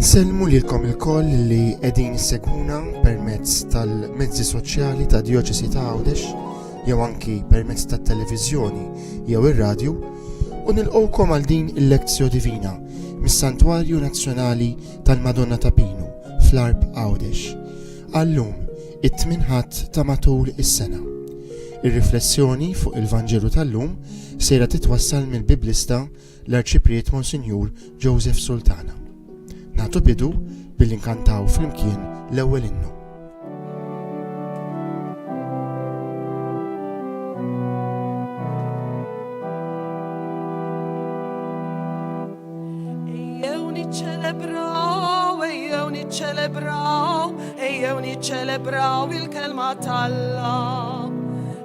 Nsellmu lilkom ilkoll li qegħdin issegwuna permezz tal-mezzi soċjali ta' Djoċesi ta' Għawdex jew anki permezz tat-televiżjoni jew ir-radju u nilqgħukom għal din il-Lectio Divina mis-Santwarju Nazzjonali tal-Madonna ta' Pinu fl-Għarb Għawdex. Għal-lum, it-tmien Ħadd ta' matul is-sena. Ir-riflessjoni fuq il-Vanġelu tal-lum sejra titwassal mill-Biblista l-Arċipriet Monsinjur Joseph Sultana. Nagħtu bidu billi nkantaw flimkien l-ewwel innu. Ejjew niċċelebraw, ejjew niċċelebraw, ejjew niċċelebraw il-kelma t'Alla.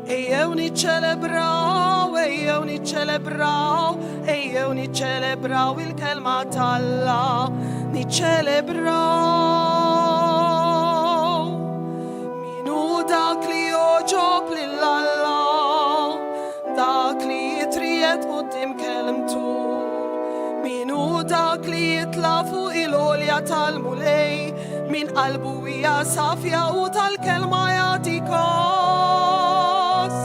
Ejjew niċċelebraw, ejjew niċċelebraw, ejjew niċċelebraw il-kelma t'Alla. Niċċelebraw. Min hu dak li jogħġob lil Alla, dak li jitriegħed quddiem kelmtu? Min hu dak li jitla' fuq il-għolja tal-Mulej, min qalbu hija safja u tal-kelma jagħti kos?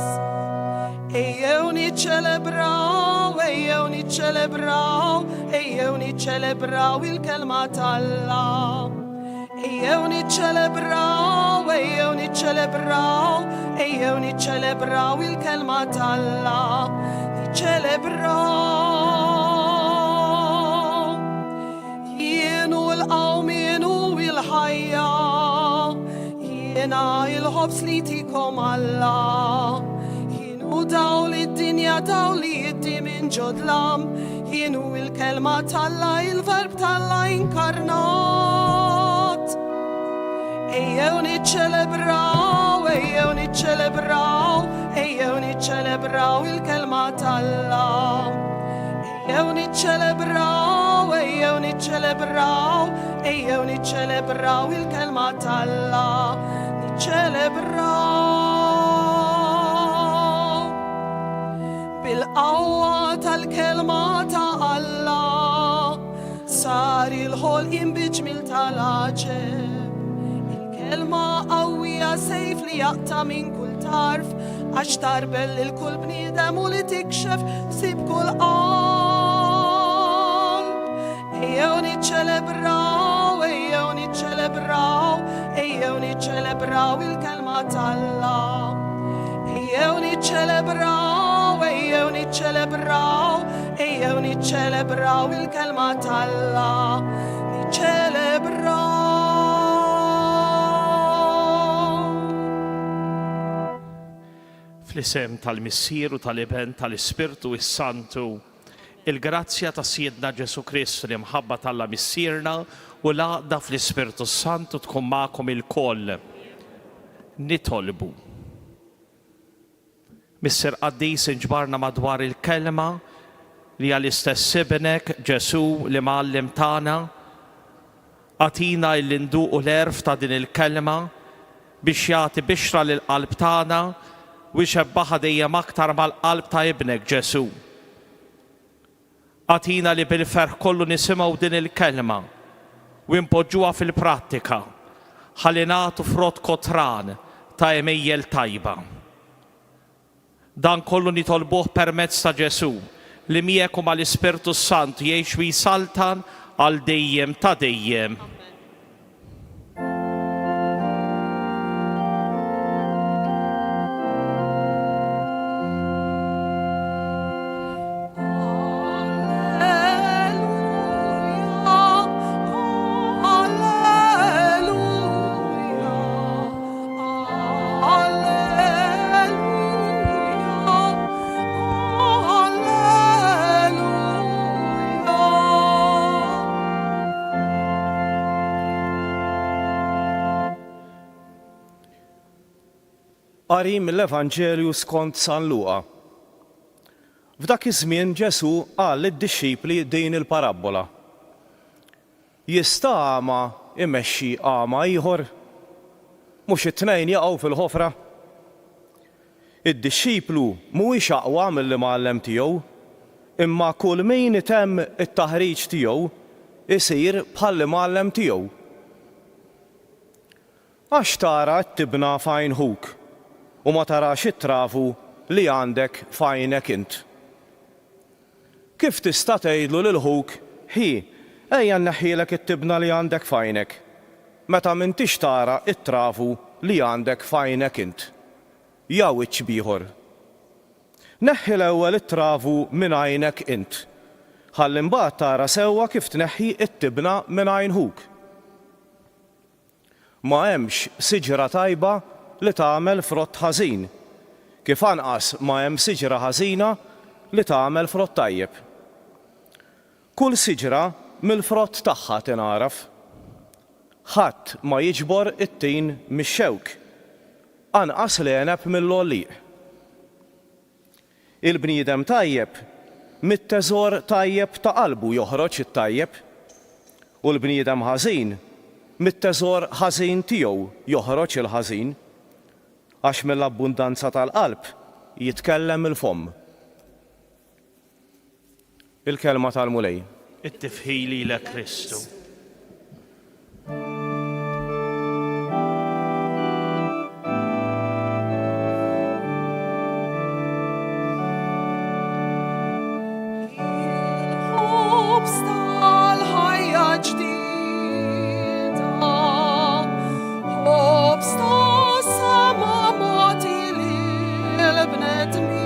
Ejjew niċċelebraw, ejjew niċċelebraw, ejjew niċċelebraw il-kelma t'Alla. Ejjew niċċelebraw, ejjew niċċelebraw, ejjew niċċelebraw il-kelma t'Alla. Niċċelebraw. Jien hu l-qawmien u l-ħajja. Jien. Jiena il-ħobż li jtikom Alla. Jien hu dawl id-dinja dawl li jiddi minn ġo dlam. Jien hu il-kelma t'Alla il-verb t'Alla inkarnat. Ejjew niċċelebraw, ejjew niċċelebraw, ejjew niċċelebraw il-kelma t'Alla. Ejjew niċċelebraw, ejjew niċċelebraw, ejjew niċċelebraw il-kelma t'Alla. Niċċelebraw bil-qawwa tal-kelma ta' Alla sar il-ħolqien bi ġmiel tal-għaġeb. Il-kelma qawwija sejf li jaqta' minn kull tarf Għax tarbel lil kull bniedem u li tikxef ħsieb kull qalb. Ejjew niċċelebraw, ejjew niċċelebraw, ejjew niċċelebraw il-kelma t'Alla. Ejjew niċċelebraw, ejjew niċċelebraw, ejjew niċċelebraw il-kelma t'Alla. Niċċelebraw. Fl-isem tal-Missier u tal-Iben tal-Ispirtu s-Santu, il-grazzja ta' Sidna Ġesù Kristu, l-imħabba t'Alla Missierna u l-għaqda fl-Ispirtu s-Santu tkun magħkom ilkoll. Nitolbu. Missier Qaddis, inġbarna madwar il-Kelma li hija l-istess Ibnek, Ġesù, l-Imgħallem tagħna. Agħtina illi nduqu l-għerf ta' din il-Kelma biex jagħti bixra lill-qalb tagħna u jxebbaħha dejjem aktar mal-qalb ta' Ibnek, Ġesù. Agħtina li bil-ferħ kollu nisimgħu din il-Kelma u npoġġuha fil-prattika ħalli nagħtu frott kotran ta' għemejjel tajba. Dan kollu nitolbuh permezz ta' Ġesù, li miegħek u mal-Ispirtu s-Santu jgħix u jsaltan għal dejjem ta' dejjem. Qari mill-Evanġelju skont San Luqa. F'dak iż-żmien Ġesù qal lid-dixxipli din il-parabbola. Jista' agħma jmexxi agħma ieħor? Mhux it-tnejn jaqgħu fil-ħofra? Id-dixxiplu mhuwiex aqwa mill-imgħallem tiegħu, imma kull min itemm it-taħriġ tiegħu jsir bħall-imgħallem tiegħu. Għax tara t-tibna f'għajn ħuk u ma tarax it-travu li għandek f'għajnek int? Kif tista' tgħidlu lil ħuk, 'Ħi, ejja nneħħilek it-tibna li għandek f'għajnek', meta m'intix tara t-travu li għandek f'għajnek int? Ja wiċċ b'ieħor! Neħħi l-ewwel it-travu minn għajnek int, ħalli mbagħad tara sewwa kif tneħħi t-tibna minn għajn ħuk. Ma hemmx siġra tajba li tagħmel frott ħażin, kif anqas ma hemm siġra ħażina li tagħmel frott tajjeb. Kull siġra mill-frott tagħha tingħaraf. Ħadd ma jiġbor it-tin mix-xewk, anqas l-għeneb mill-għollieq. Il-bniedem tajjeb mit-teżor tajjeb ta' qalbu joħroġ it-tajjeb, u l-bniedem ħażin mit-teżor ħażin tiegħu joħroġ il-ħażin, għax mill-abbundanza tal-qalb jitkellem il-fomm. Il-Kelma tal-Mulej. It-tifħir lilek Kristu. Il-ħobż tal-ħajja ġdida, ħobż tas-sema mogħti lill-bnedmin.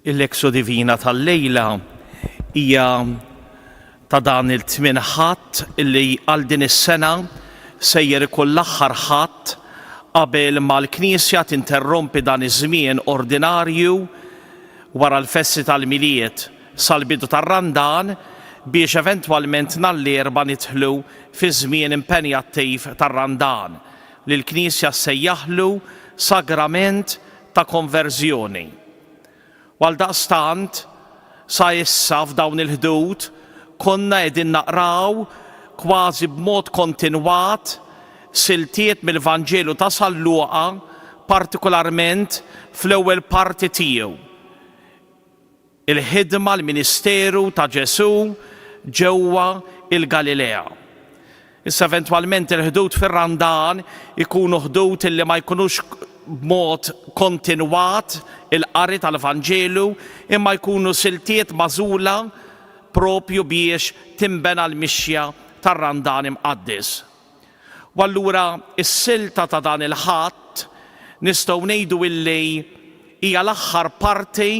Il-Lectio Divina tal-lejla hija ta' dan il-tmien Ħadd li għal din is-sena sejjer ikun l-aħħar Ħadd qabel ma l-Knisja tinterrompi dan iż-żmien ordinarju wara l-festi tal-Milied sal-bidu tar-Randan biex eventwalment nhar l-Erbgħa nidħlu fiż-żmien impenjattiv tar-Randan li l-Knisja ssejjaħlu sagrament ta' konverżjoni. U għaldaqstant, sa issa f'dawn il-Ħdud konna qegħdin naqraw kważi b'mod kontinwat siltiet mill-Vanġelu ta' San Luqa, partikolarment fl-ewwel parti tiegħu. Il-ħidma, l-ministeru ta' Ġesù ġewwa l-Galilea. Issa eventwalment il-Ħdud fir-Randan ikunu Ħdud illi ma jkunux b'mod kontinwat il-qari tal-Vanġelu imma jkunu siltiet magħżula propju biex tinbena l-mixja tar-Randan Imqaddes. U allura s-silta ta' dan il-Ħadd nistgħu ngħidu illi hija l-aħħar parti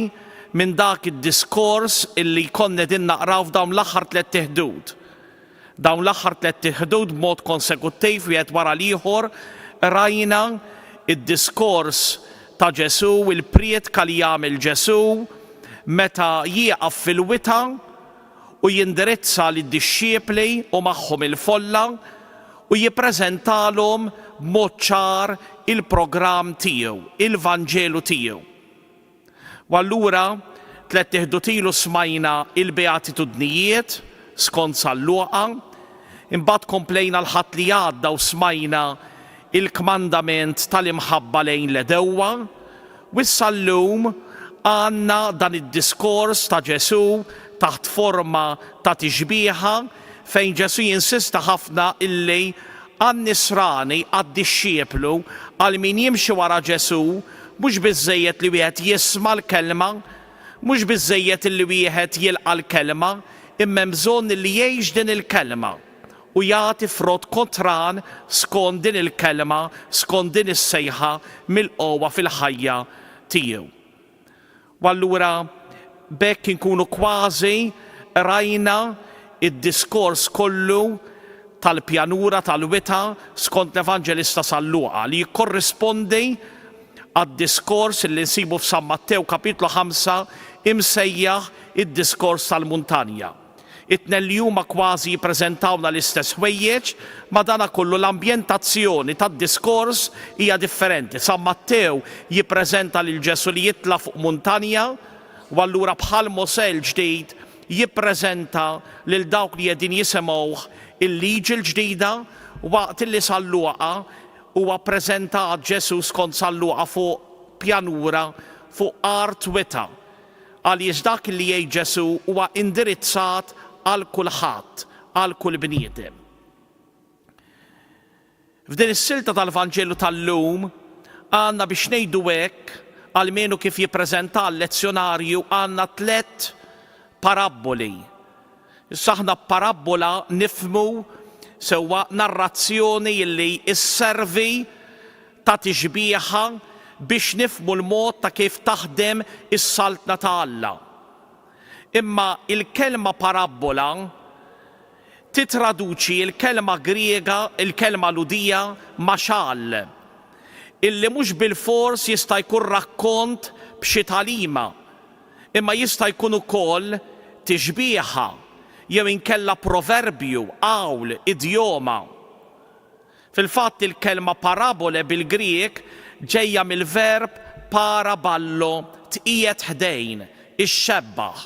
minn dak id-diskors illi konna qegħdin naqraw f'dawn l-aħħar tlett iħdud. Dawn l-aħħar tlett iħdud b'mod konsekuttiv wieħed wara l-ieħor qrajna d-diskors ta' Ġesù, il-prietka li jagħmel Ġesù meta jieqaf fil-wita u jindirizza lid-dixxipli u magħhom il-folla u jippreżentalhom b'mod ċar il-programm tiegħu, il-Vanġelu tiegħu. U allura, tlett iħdud ilu smajna il-Beatitudnijiet skont San Luqa, imbagħad komplejna l-Ħadd li għadda u smajna il-kmandament tal-imħabba lejn l-għedewwa, u issa llum għandna dan id-diskors ta' Ġesù taħt forma ta' tixbieha fejn Ġesù jinsista ħafna illi għan-nisrani, għad-dixxieplu, għal min jimxi wara Ġesù, Mhux biżżejjed li wieħed jisma' l-kelma, mhux biżżejjed illi wieħed jilqa' l-kelma, imma hemm bżonn illi jgħix din il-kelma u jagħti frott kotran skont din il-kelma, skont din is-sejħa milqugħa fil-ħajja tiegħu. U allura b'hekk inkunu kważi qrajna d-diskors kollu tal-pjanura tal-wita skont l-Evanġelista San Luqa li jikkorrispondi għad-diskors li nsibu f'San Mattew kapitlu 5 imsejjaħ id-diskors tal-muntanja. It-tnejn li huma kważi jippreżentawlna l-istess ħwejjeġ, madankollu l-ambjentazzjoni tad-diskors hija differenti. San Mattew jippreżenta lil Ġesù li jitla' fuq muntanja u allura bħal Mosè l-ġdid jippreżenta lil dawk li qegħdin jisimgħuh il-liġi l-ġdida waqt li San Luqa huwa ppreżentat Ġesù skont San Luqa fuq pjanura fuq art wita'. Għaliex dak li jgħid Ġesù huwa indirizzat għal kulħadd, għal kull bniedem. F'din is-silta tal-Vanġelu tal-lum għandna biex ngħidu hekk, almenu kif jippreżenta l-lezzjonarju, għandna tlett parabboli. Issa aħna b'parabbola nifhmu sewwa narrazzjoni li sservi ta' tixbieha biex nifhmu l-mod ta' kif taħdem is-Saltna ta' Alla. Imma l-kelma parabbola tittraduċi l-kelma Griega, il-kelma Lhudija maxal, illi mhux bilfors jista' jkun rakkont b'xi tagħlima, Imma jista' jkun ukoll tixbieha jew inkella proverbju, qawl, idjoma. Fil-fatt il-kelma parabole bil-Grieg ġejja mill-verb para ballo, tqiegħed ħdejn, ixxebbah.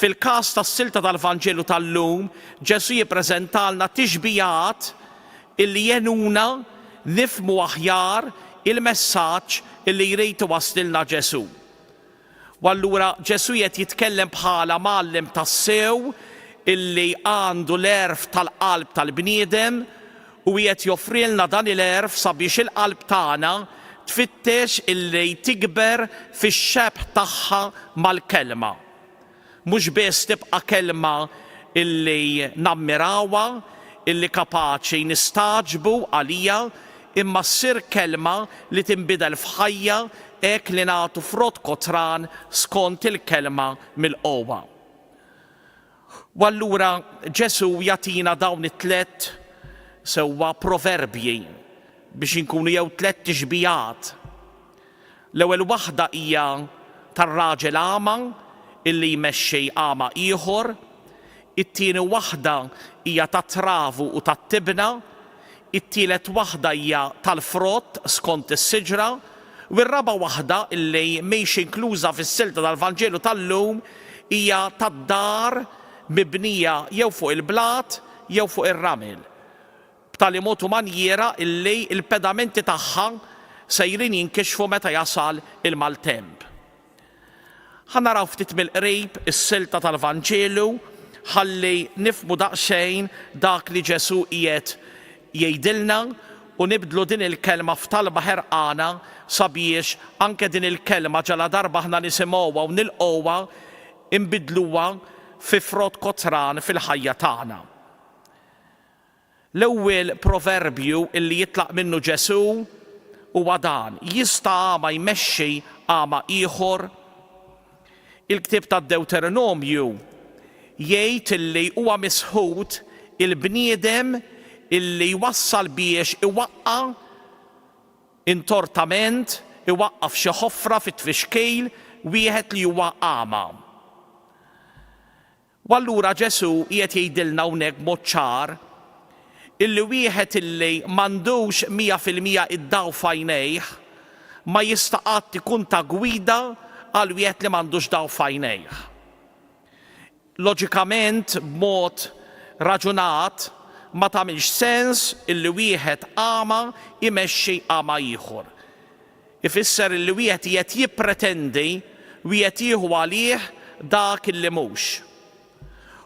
Fil-każ tas-silta tal-Vanġelu tal-lum, Ġesù jippreżentalna tixbihat illi jgħinuna nifhmu aħjar il-messaġġ illi jrid iwasslilna Ġesù. U allura Ġesù qed jitkellem bħala mgħallem tassew illi għandu l-għerf tal-qalb tal-bniedem u qiegħed joffrilna dan il-għerf sabiex il-qalb tagħna tfittex illi tikber fix-xebh tagħha mal-Kelma. Mhux biss tibqa' kelma illi nammirawha, illi kapaċi nistagħġbu għaliha, imma ssir kelma li tinbidel f'ħajja, hekk li nagħtu frott kotran skont il-kelma milqugħa. U allura Ġesù jagħtina dawn it-tlett sewwa proverbji biex inkunu jew tlett tixbihat. L-ewwel waħda hija tar-raġel agħma illi jmexxi agħma ieħor, it-tieni waħda hija tat-travu u tat-tibna, it-tielet waħda hija tal-frott skont is-siġra, u r-raba' waħda illi mhix inkluża fis-silta tal-Vanġelu tal-lum hija tad-dar mibnija jew fuq il-blat jew fuq ir-ramel. b'tali mod u manjiera illi l-pedamenti tagħha sejrin jinkixfu meta jasal il-maltemp. Ħa naraw ftit mill-qrib is-silta tal-Vanġelu ħalli nifhmu daqsxejn dak li Ġesù qiegħed jgħidilna u nibdlu din il-kelma f'talba ħerqana sabiex anke din il-kelma ġaladarba aħna nisimgħuha u nilqgħuha inbiddluha fi frott kotran fil-ħajja tagħna. L-ewwel proverbju li jitlaq minnu Ġesù huwa dan, Jista' agħma jmexxi agħma ieħor? Il-ktieb tad-Dewteronomju jgħid illi huwa misħut il-bniedem illi jwassal biex iwaqqa' intortament, iwaqqa' f'xi ħofra fit-tfixkil wieħed li huwa agħma. U allura Ġesù qiegħed jgħidilna hawnhekk b'mod ċar illi wieħed illi m'għandux 100% id-dawl f'għajnejh ma jista' qatt ikun ta' gwida għal wieħed li m'għandux dawl f'għajnejh. Loġikament, b'mod raġunat, ma tagħmilx sens illi wieħed agħma jmexxi agħma ieħor. Ifisser illi wieħed qiegħed jippretendi, wieħed jieħu għalih dak illi mhux.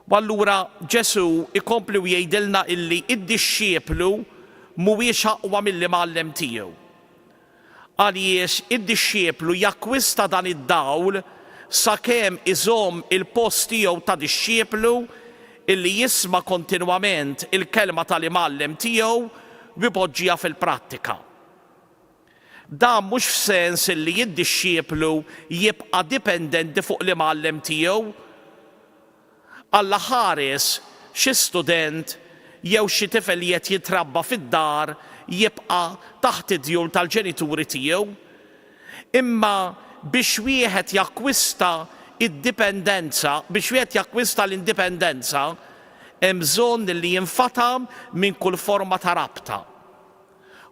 U allura Ġesù jkompli u jgħidilna illi d-dixxieplu mhuwiex aqwa mill-imgħallem tiegħu. Għaliex id-dixxieplu jakkwista dan id-dawl sakemm iżomm il-post tiegħu ta' dixxieplu illi jisma' kontinwament il-kelma tal-imgħallem tiegħu u jpoġġiha fil-prattika. Dan mhux f'sens li d-dixxiplu jibqa' dipendenti fuq l-imgħallem tiegħu. Alla ħares xi student jew xi tifel li qed jitrabba fid-dar jibqa' taħt id-djun tal-ġenituri tiegħu. Imma biex wieħed jakkwista d-dipendenza, biex wieħed jakkwista l-indipendenza, hemm bżonn li jinfatam minn kull forma ta' rabta.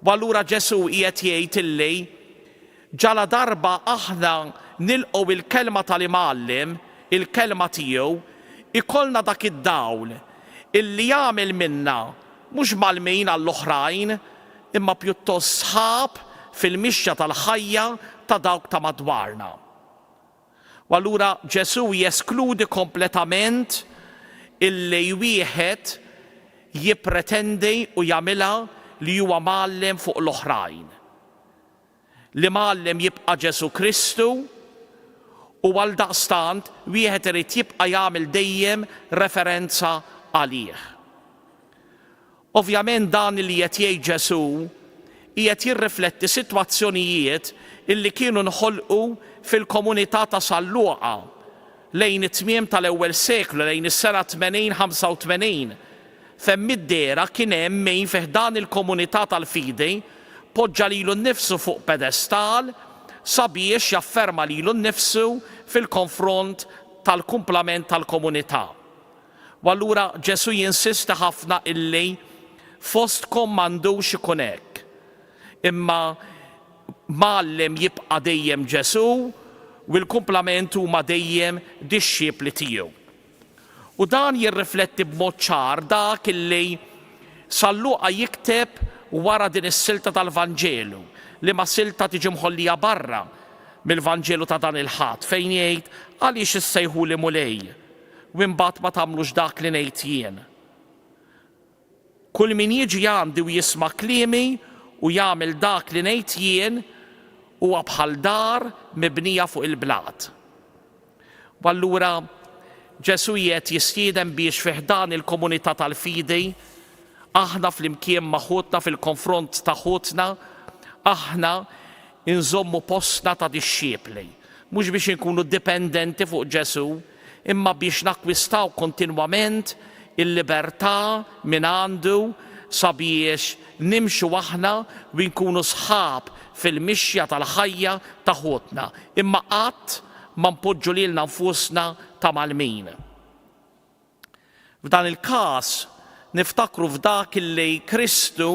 U allura Ġesù qiegħed jgħid illi ġaladarba aħna nilqgħu l-kelma tal-Imgħallem, il-kelma tiegħu, ikollna dak id-dawl illi jagħmel minna mhux mgħallmin għall-oħrajn imma pjuttost sħab fil-mixja tal-ħajja ta' dawk ta' madwarna. U allura Ġesù jeskludi kompletament illi wieħed jippretendi u jagħmilha li huwa mgħallem fuq l-oħrajn. L-imgħallem jibqa' Ġesù Kristu u għaldaqstant wieħed irid jibqa' jagħmel dejjem referenza għalih. Ovvjament dan li qed jgħid Ġesù qiegħed jirrifletti sitwazzjonijiet illi kienu nħolqu fil-komunità ta' San Luqa lejn it-tmiem tal-ewwel seklu, lejn is-sena 80, 85, fejn mid-dehra kien hemm min fi ħdan il-komunità tal-fidi poġġa lilu nnifsu fuq pedestal sabiex jafferma lilu nnifsu fil-konfront tal-kumplament tal-komunità. U allura Ġesù jinsisti ħafna illi fostkom m'għandux ikun hekk. Imma mgħallem jibqa' dejjem Ġesù u l-kumplament huma dejjem dixxipli tiegħu. U dan jirrifletti b'mod ċar dak illi San Luqa jikteb wara din is-silta tal-Vanġelu, liema silta tiġi mħollija barra mill-Vanġelu ta' dan il-Ħadd, fejn jgħid, Għaliex issejħuli Mulej, u imbagħad ma tagħmlux dak li ngħid jien. Kull min jiġi għandi u jisma' kliemi u jagħmel dak li ngħid jien huwa bħal dar mibnija fuq il-blat. U allura Ġesù qiegħed jistieden biex fi ħdan il-komunità tal-fidi, aħna flimkien ma' ħutna fil-konfront ta' ħutna, aħna. inżommu postna ta' dixxipli, mhux biex inkunu dipendenti fuq Ġesù, imma biex nakkwistaw kontinwament il-libertà mingħandu sabiex nimxu aħna u nkunu sħab fil-mixja tal-ħajja ta' ħutna, imma qatt ma npoġġu lilna nfusna ta' mgħallmin. F'dan il-każ niftakru f'dak li Kristu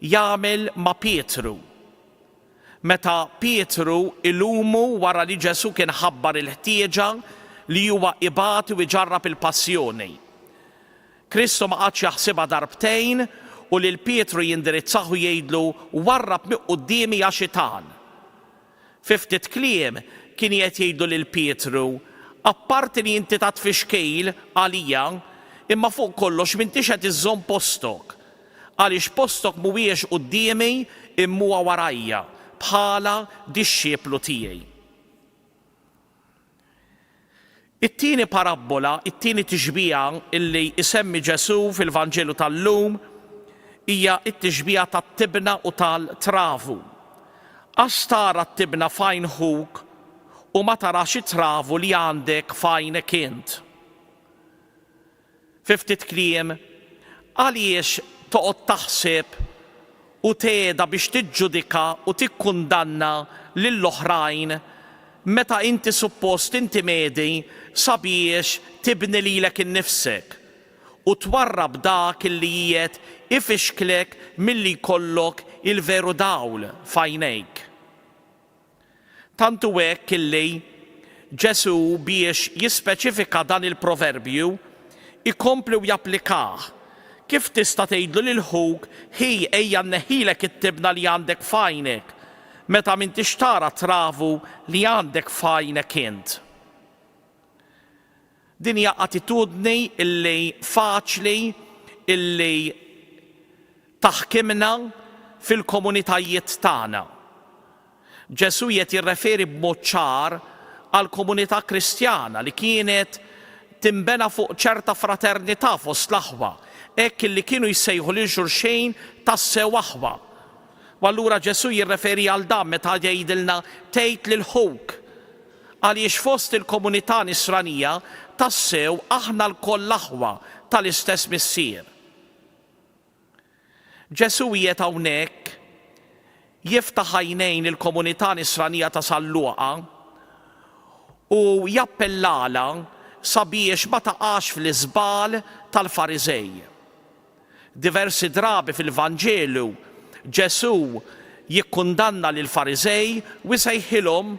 jagħmel ma' Pietru. Meta Pietru ilumu wara li Ġesù kien ħabbar il-ħtieġa li huwa ibati u jġarrab il-passjoni. Kristu ma qagħadx jaħsibha darbtejn u lil Pietru jindirizzah u jgħidlu warrab minn quddiemi ja xitan. Fi ftit kliem, kien qiegħed jgħidlu lil Pietru, Apparti li inti ta' tfixkil għalija, imma fuq kollox m'intix qed iżżomm postok, għaliex postok mhuwiex quddiemi imma huwa warajja bħala dixxiplu tiegħi. It-tieni parabbola, it-tieni tixbiha li jsemmi Ġesù fil-Vanġelu tal-lum hija t-tixbiha tat-tibna u tal-travu. Għax tara t-tibna f'għajn ħuk u ma tarax it-travu li għandek f'għajnek int. Fi ftit kliem, għaliex toqgħod taħseb u tgħeda biex tiġġudika u tikkundanna lill-oħrajn meta inti suppost inti medi sabiex tibni lilek innifsek u twarrab dak li qiegħed ifixklek milli jkollok il-veru dawl f'għajnejk? Tant hu hekk illi Ġesù biex jispeċifika dan il-proverbju jkompli u japplikah, Kif tista' tgħidlu lil ħuk, 'Ħi, ejja nneħħilek it-tibna li għandek f'għajnek, meta m'intix tara t-travu li għandek f'għajnek int? Din hija attitudni illi faċli illi taħkimna fil-komunitajiet tagħna. Ġesù qiegħed jirreferi b'mod ċar għall-komunità Kristjana li kienet tinbena fuq ċerta fraternità fost l-aħwa, hekk illi kienu jsejħu lil xulxin tassew aħwa. U allura Ġesù jirreferi għal dan meta jgħidilna tgħid lil ħuk. Għaliex fost il-komunità Nisranija tassew aħna lkoll aħwa tal-istess Missier. Ġesù qiegħed hawnhekk jiftaħ għajnejn il-komunità Nisranija ta' San Luqa u jappellalha sabiex ma taqax fl-iżball tal-Fariżej. Diversi drabi fil-Vanġelu Ġesù jikkundanna lill-Fariżej u jsejħilhom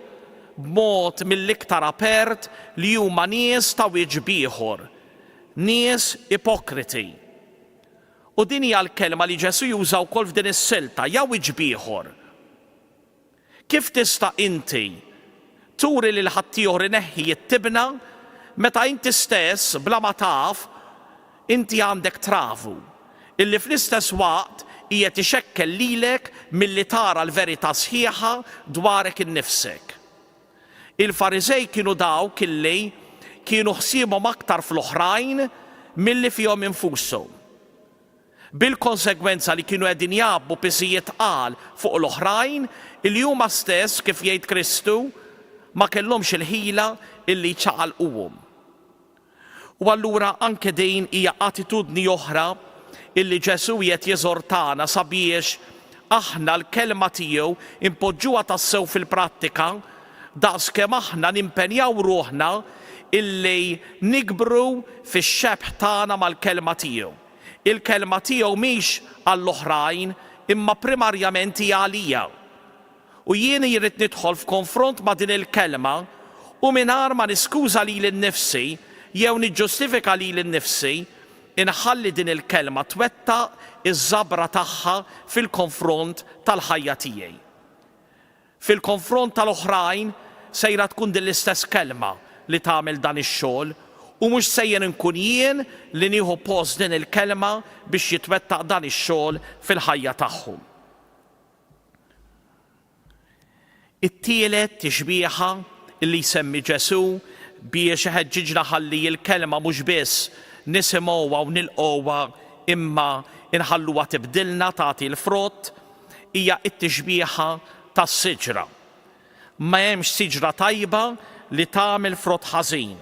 b'mod mill-iktar apert li huma nies ta' wiċċ b'ieħor, nies ipokriti. U din hija l-kelma li Ġesù juża wkoll f'din is-silta, ja wiċċ b'ieħor. Kif tista' inti turi lil ħaddieħor ineħħi t-tibna meta inti stess, bla ma taf, inti għandek travu, illi fl-istess waqt qiegħed ixekkel lilek milli tara l-verità sħiħa dwarek innifsek? Il-Fariżej kienu dawk illi kienu ħsiebhom aktar fl-oħrajn milli fihom infushom. Bil-konsegwenza li kienu qegħdin jgħabbu piżijiet tqal fuq l-oħrajn illi huma stess, kif jgħid Kristu, ma kellhomx il-ħila illi jċaqalquhom. U allura anke din hija attitudni oħra illi Ġesù qiegħed jeżortana sabiex aħna l-kelma tiegħu npoġġuha tassew fil-prattika daqskemm aħna nimpenjaw ruħna illi nikbru fix-xebh tagħna mal-kelma tiegħu. Il-kelma tiegħu mhix għall-oħrajn imma primarjament hija għalija. U jien irrid nidħol f'konfront ma' din il-kelma u mingħajr ma niskuża lili nnifsi jew niġġustifika lili nnifsi, inħalli din il-kelma twettaq iż-żabra tagħha fil-konfront tal-ħajja tiegħi. Fil-konfront tal-oħrajn sejra tkun din l-istess kelma li tagħmel dan ix-xogħol u mhux sejjer inkun jien li nieħu post din il-kelma biex jitwettaq dan ix-xogħol fil-ħajja tagħhom. It-tielet tixbieha li jsemmi Ġesù biex iħeġġiġna ħalli l-kelma mhux biss nisimgħuha u nilqgħuha imma nħalluha tibdilna, tagħti l-frott, hija t-tixbieha. tas-siġra. Ma hemmx siġra tajba li tagħmel frott ħażin,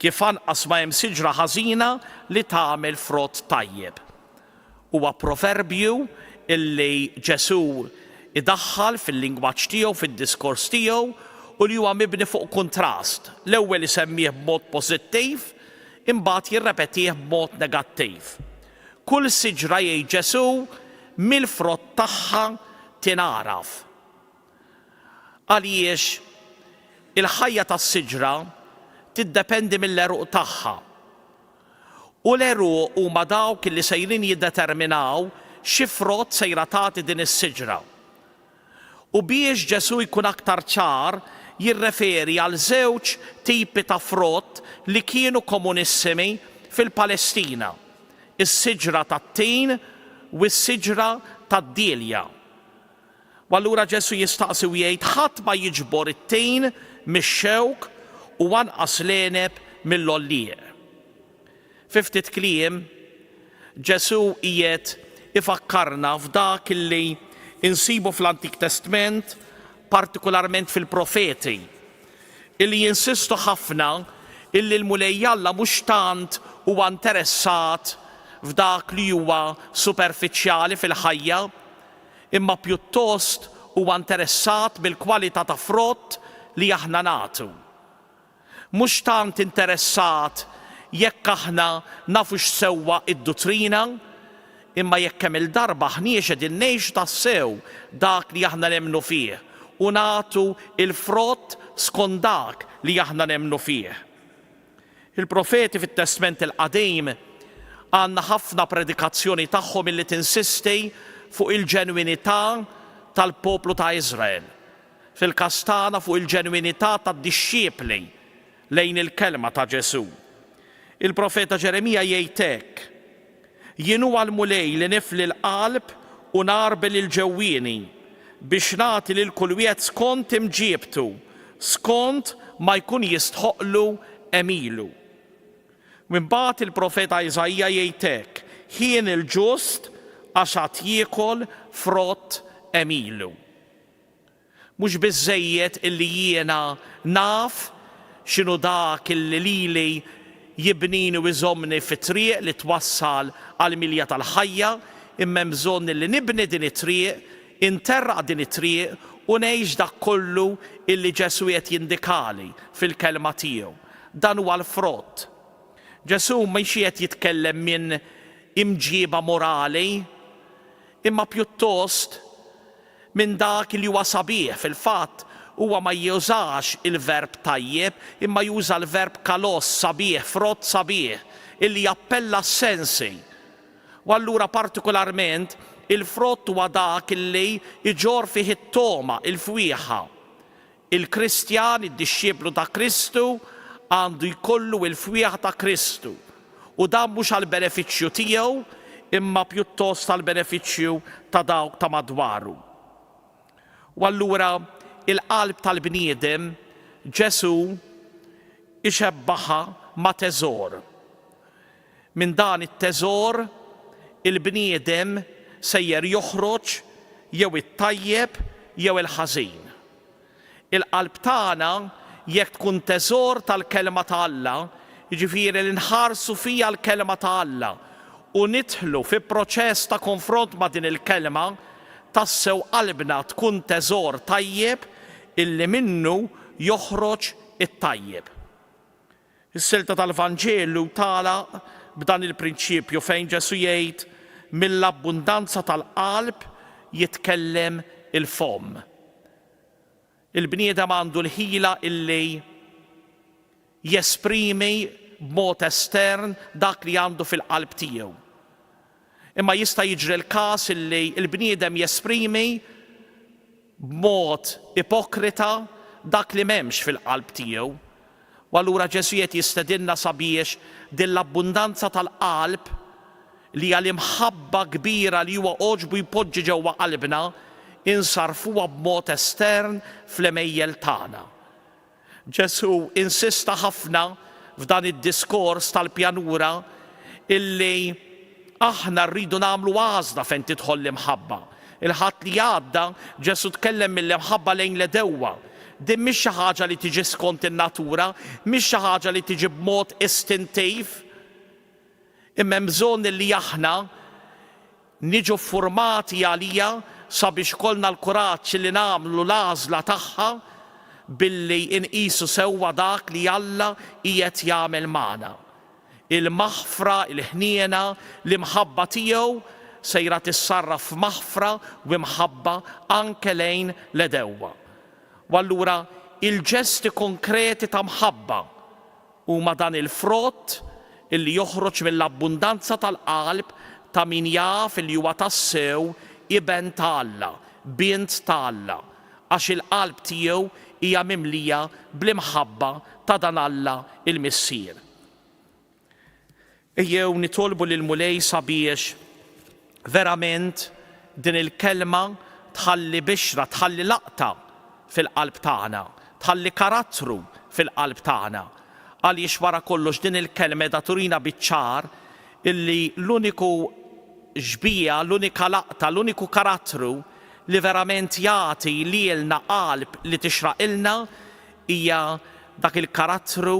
kif anqas ma hemm siġra ħażina li tagħmel frott tajjeb. Huwa proverbju illi Ġesù idaħħal fil-lingwaġġ tiegħu, fid-diskors tiegħu, u li huwa mibni fuq kuntrast. L-ewwel isemmih b'mod pożittiv, imbagħad jirrepetih b'mod negattiv. Kull siġra, jgħid Ġesù, mill-frott tagħha tingħaraf. Għaliex il-ħajja tas-siġra tiddependi mill-għeruq tagħha. U l-għeruq huma dawk li sejrin jiddeterminaw xi frott sejra tagħti din is-siġra. U biex Ġesù jkun aktar ċar, jirreferi għal żewġ tipi ta' frott li kienu komunissimi fil-Palestina, is-siġra tat-tin u s-siġra tad-dielja. U allura Ġesù jistaqsi u jgħid, Ħadd ma jiġbor it-tin mix-xewk u anqas l-għeneb mill-għollieq. Fi ftit kliem, Ġesù qiegħed ifakkarna f'dak li nsibu fl-Antik Testment, partikularment fil-profeti, illi jinsistu ħafna illi l-Mulej Alla mhux tant huwa interessat f'dak li huwa superfiċjali fil-ħajja, imma pjuttost huwa interessat mill-kwalità ta' frott li aħna nagħtu. Mhux tant interessat jekk aħna nafux sewwa d-duttrina, imma jekk kemm-il darba aħniex qegħdin ngħixu tassew dak li aħna nemmnu fih u nagħtu l-frott skont dak li aħna nemmnu fih. Il-profeti fit-Testment il-Qadim għandna ħafna predikazzjoni tagħhom illi tinsisti fuq il-ġenwinità tal-poplu ta' Iżrael. Fil-każ tagħna fuq il-ġenwinità tad-dixxipli lejn il-kelma ta' Ġesù. Il-profeta Ġeremija jgħid hekk, Jien huwa l-Mulej li nifli l-qalb u ngħarbel il-ġewwieni, biex nagħti lil kull wieħed skont imġiebtu, skont ma jkun jistħoqqlu għemilu. U imbagħad il-profeta Iżaija jgħid hekk, Ħien il-ġust għax għad jiekol frott għemilu. Mhux biżżejjed illi jiena naf x'inhu dak illi lili jibnini u jżommni fit-triq li twassal għall-milja tal-ħajja, imma hemm bżonn illi nibni din it-triq, interraq din it-triq u ngħix dak kollu illi Ġesù qiegħed jindikali fil-Kelma tiegħu. Dan huwa l-frott. Ġesù mhix qiegħed jitkellem minn imġieba morali, imma pjuttost minn dak li huwa sabiħ. Fil-fatt, huwa ma jużax il-verb tajjeb, imma juża l-verb kalos, sabiħ, frott sabiħ, illi jappella għas-sensi. U allura partikularment, il-frott huwa dak illi jġorr fih it-togħma, il-fwieħa. Il-Kristjan, id-dixxiplu ta' Kristu, għandu jkollu l-fwieħa ta' Kristu, u dan mhux għall-benefiċċju tiegħu, imma pjuttost għall-benefiċċju ta' dawk ta' madwaru. U allura il-qalb tal-bniedem Ġesù ixebbaħha ma' teżor. Minn dan it-teżor il-bniedem sejjer joħroġ jew it-tajjeb jew il-ħażin. Il-qalb tagħna jekk tkun teżor tal-Kelma ta' Alla, jiġifieri li nħarsu fiha l-Kelma ta' Alla u nidħlu fi proċess ta' konfront ma' din il-Kelma, tassew qalbna tkun teżor tajjeb illi minnu joħroġ it-tajjeb. Is-silta tal-Vanġelu tagħlaq b'dan il-prinċipju fejn Ġesù jgħid, Mill-abbundanza tal-qalb jitkellem il-fomm. Il-bniedem għandu l-ħila illi jesprimi b'mod estern dak li għandu fil-qalb tiegħu. Imma jista' jiġri l-każ illi l-bniedem jesprimi b'mod ipokrita dak li m'hemmx fil-qalb tiegħu. U allura Ġesù qed jistedinna sabiex din l-abbundanza tal-qalb, li hija l-imħabba kbira li huwa għoġbu jpoġġi ġewwa qalbna, insarrfuha b'mod estern fl-għemejjel tagħna. Ġesù insista ħafna f'dan id-diskors tal-pjanura illi aħna rridu nagħmlu għażla fejn tidħol l-imħabba. Il-Ħadd li għadda, Ġesù tkellem mill-imħabba lejn l-għedewwa. Din mhix xi ħaġa li tiġi skont in-natura, mhix xi ħaġa li tiġi b'mod istintiv. Imma hemm bżonn li aħna niġu ffurmati għaliha sabiex ikollna l-kuraġġ li nagħmlu l-għażla tagħha billi nqisu sewwa dak li Alla qiegħed jagħmel magħna. Il-maħfra, il-ħniena, l-imħabba tiegħu sejra tissarraf f'maħfra u imħabba anke lejn l-għedewwa. U allura il-ġesti konkreti ta' mħabba huma dan il-frott illi joħroġ mill-abbundanza tal-qalb ta' min jaf illi huwa tassew iben ta' Alla, bint ta' Alla, għax il-qalb tiegħu hija mimlija bl-imħabba ta' dan Alla l-Missier. Ejjew nitolbu lill-Mulej sabiex verament din il-kelma tħalli bixra, tħalli laqta fil-qalb tagħna, tħalli karattru fil-qalb tagħna. Għaliex wara kollox din il-kelma qiegħda turina biċ-ċar illi l-uniku xbieha, l-unika laqta, l-uniku karattru li verament jagħti lilna qalb li tixraqilna hija dak il-karattru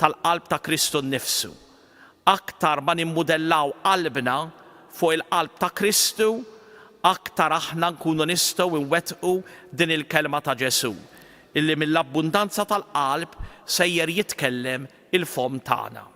tal-qalb ta' Kristu nnifsu. Aktar ma nimmudellaw qalbna fuq il-qalb ta' Kristu, aktar aħna nkunu nistgħu nwettqu din il-kelma ta' Ġesù, illi mill-abbundanza tal-qalb sejjer jitkellem il-fomm tagħna.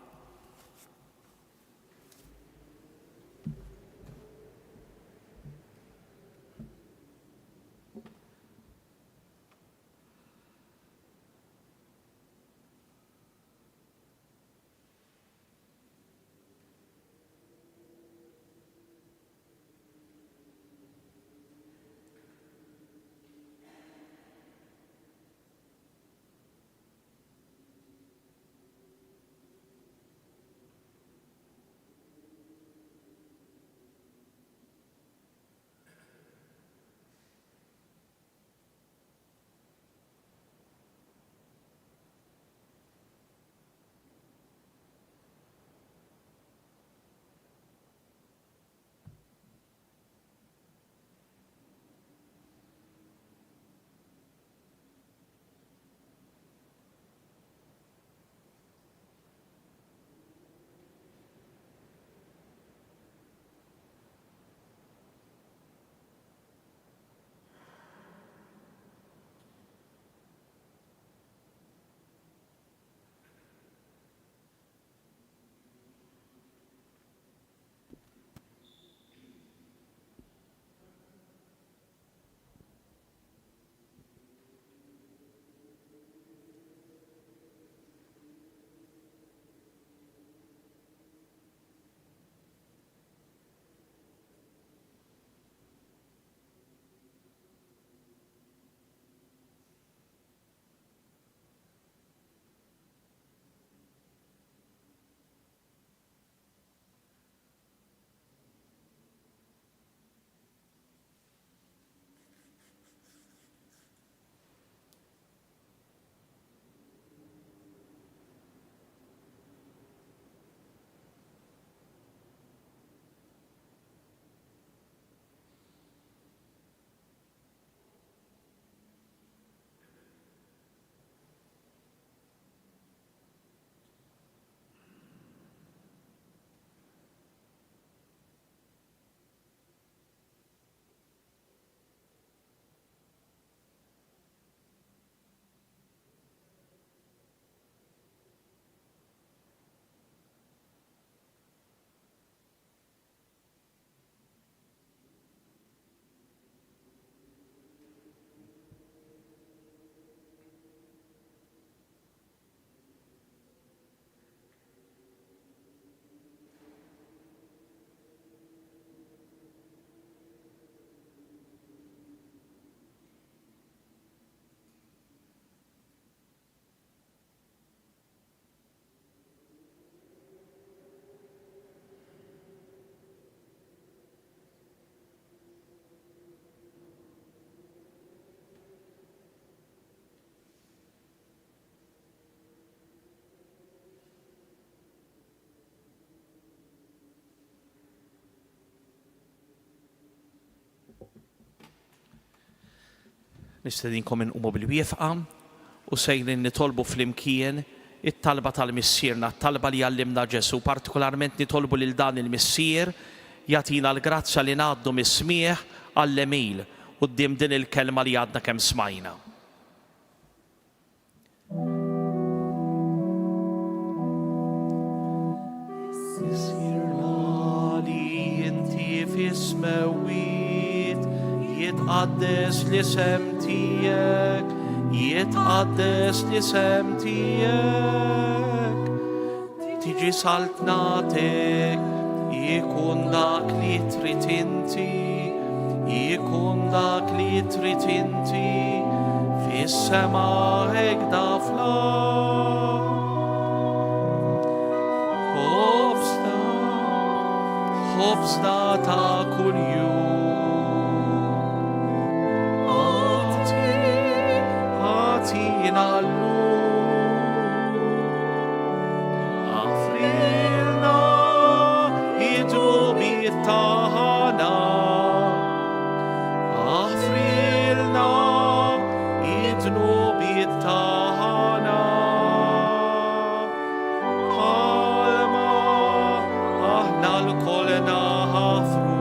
Nistedinkom inqumu bil-wieqfa u sejrin nitolbu flimkien it-talba tal-Missierna, t-talba li għallimna Ġesù. Partikolarment nitolbu lil dan il-Missier jagħtina l-grazzja li ngħaddu mis-smigħ għall-għemil quddiem din il-kelma li għadna kemm smajna. Missierna li inti fis-smewwiet, jitqaddes l-isem tiegħek, jitqaddes l-isem tiegħek. Tiġi saltnatek, ikun dak li trid inti, ikun dak li trid inti, fis-sema hekk fl-art. Ħobżna, ħobżna ta' kuljum. Agħti, agħtina llum. Aħfrilna id-dnubiet tagħna. Aħfrilna id-dnubiet tagħna. Bħalma aħna lkoll naħfru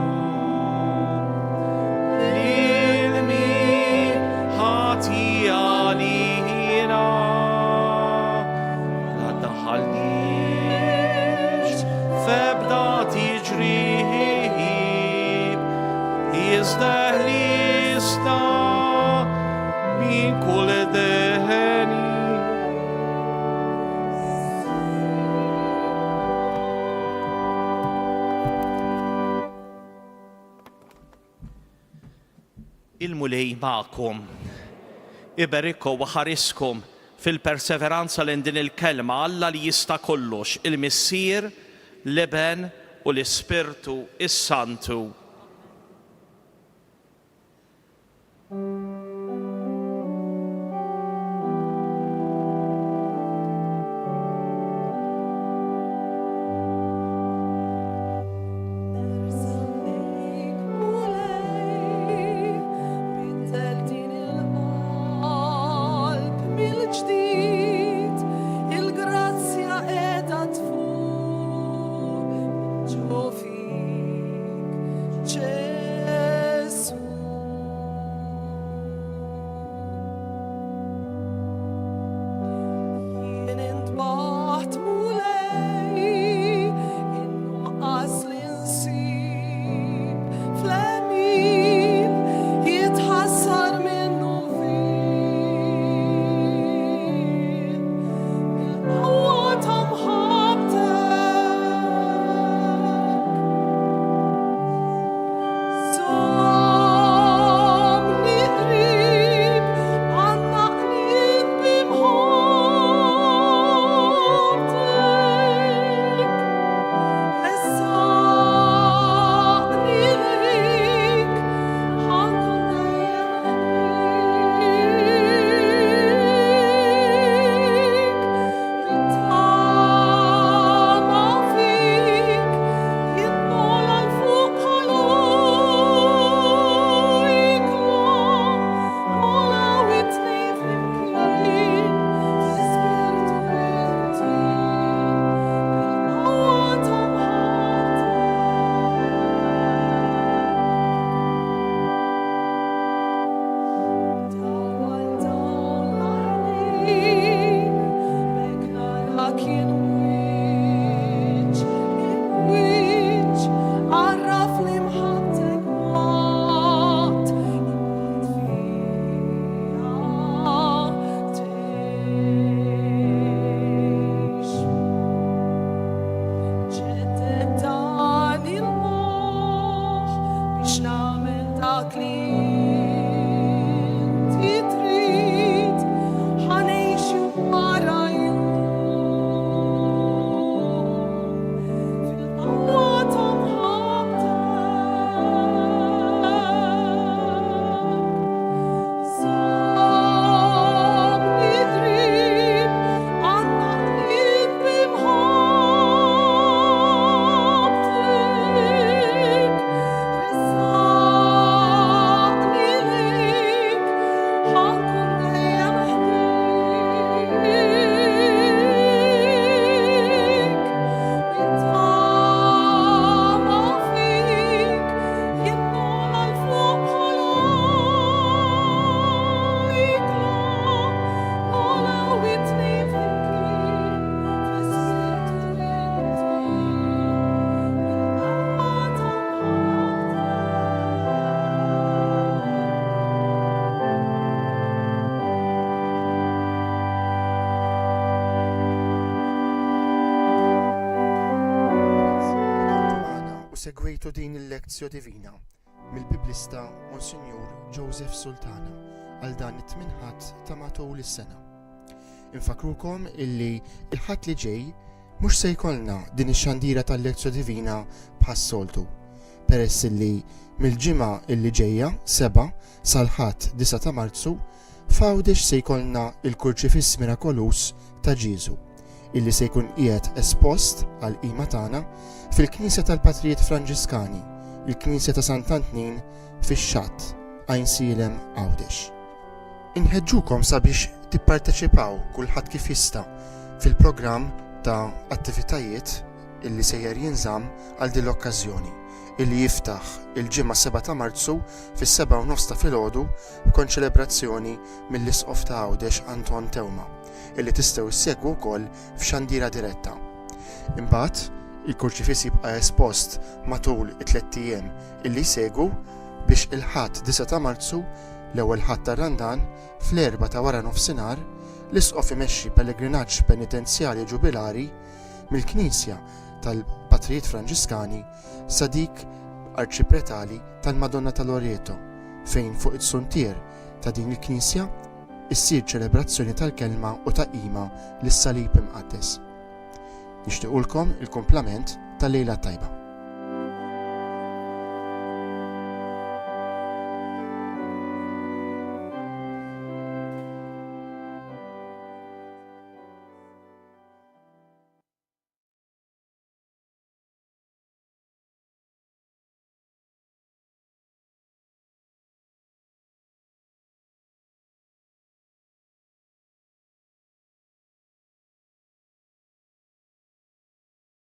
lil min ħati għalina. La ddaħħalniex f'ebda tiġrib, iżda ħlisna minn kull deni. Il-Mulej magħkom. Iberikkom u ħariskom fil-perseveranza lejn din il-kelma, Alla li jista' kollox, il-Missier, l-Iben u l-Ispirtu s-Santu. Segwejtu din il-Lectio Divina mill-Biblista Monsinjur Joseph Sultana għal dan it-tmien Ħadd ta' matul is-sena. Infakkrukom illi il-Ħadd li ġej mhux se jkollna din ix-xandira tal-Lectio Divina bħas-soltu, peress illi mill-ġimgħa illi ġejja, 7, sal-Ħadd 9 ta' Marzu, F'Għawdex se jkollna l-Kurċifiss Mirakoluż ta' Ġieżu, illi se jkun qiegħed espost għall-qima tagħna fil-Knisja tal-Patrijiet Franġiskani, il-Knisja ta' Sant'Antnin fix-Xatt, Għajnsielem, Għawdex. Inħeġġukom sabiex tipparteċipaw kulħadd kif jista' fil-programm ta' attivitajiet illi sejjer jinżamm għal din l-okkażjoni, illi jiftaħ il-Ġimgħa 7 ta' Marzu fis-sebgħa u nofs ta' filgħodu b'konċelebrazzjoni mill-Isqof ta' Għawdex Anton Teuma, illi tistgħu ssegwu wkoll f'xandira diretta. Imbagħad, il-kurċifiss jibqa' espost matul it-tlett ijiem illi jsegwu biex il-Ħadd 9 ta' Marzu, l-ewwel Ħadd tar-Randan, fl-erbgħa ta' waranofsinhar, l-Isqof imexxi pellegrinaġġ penitenzjali ġubilari mill-Knisja tal-Patrijiet Franġiskani sa dik Arċipretali tal-Madonna ta' Loreto fejn fuq it-suntier ta' din il-knisja issir ċelebrazzjoni tal-Kelma u ta' qima lis-Salib Imqaddes. Nixtiqulkom il-kumplament tal-lejla t-tajba.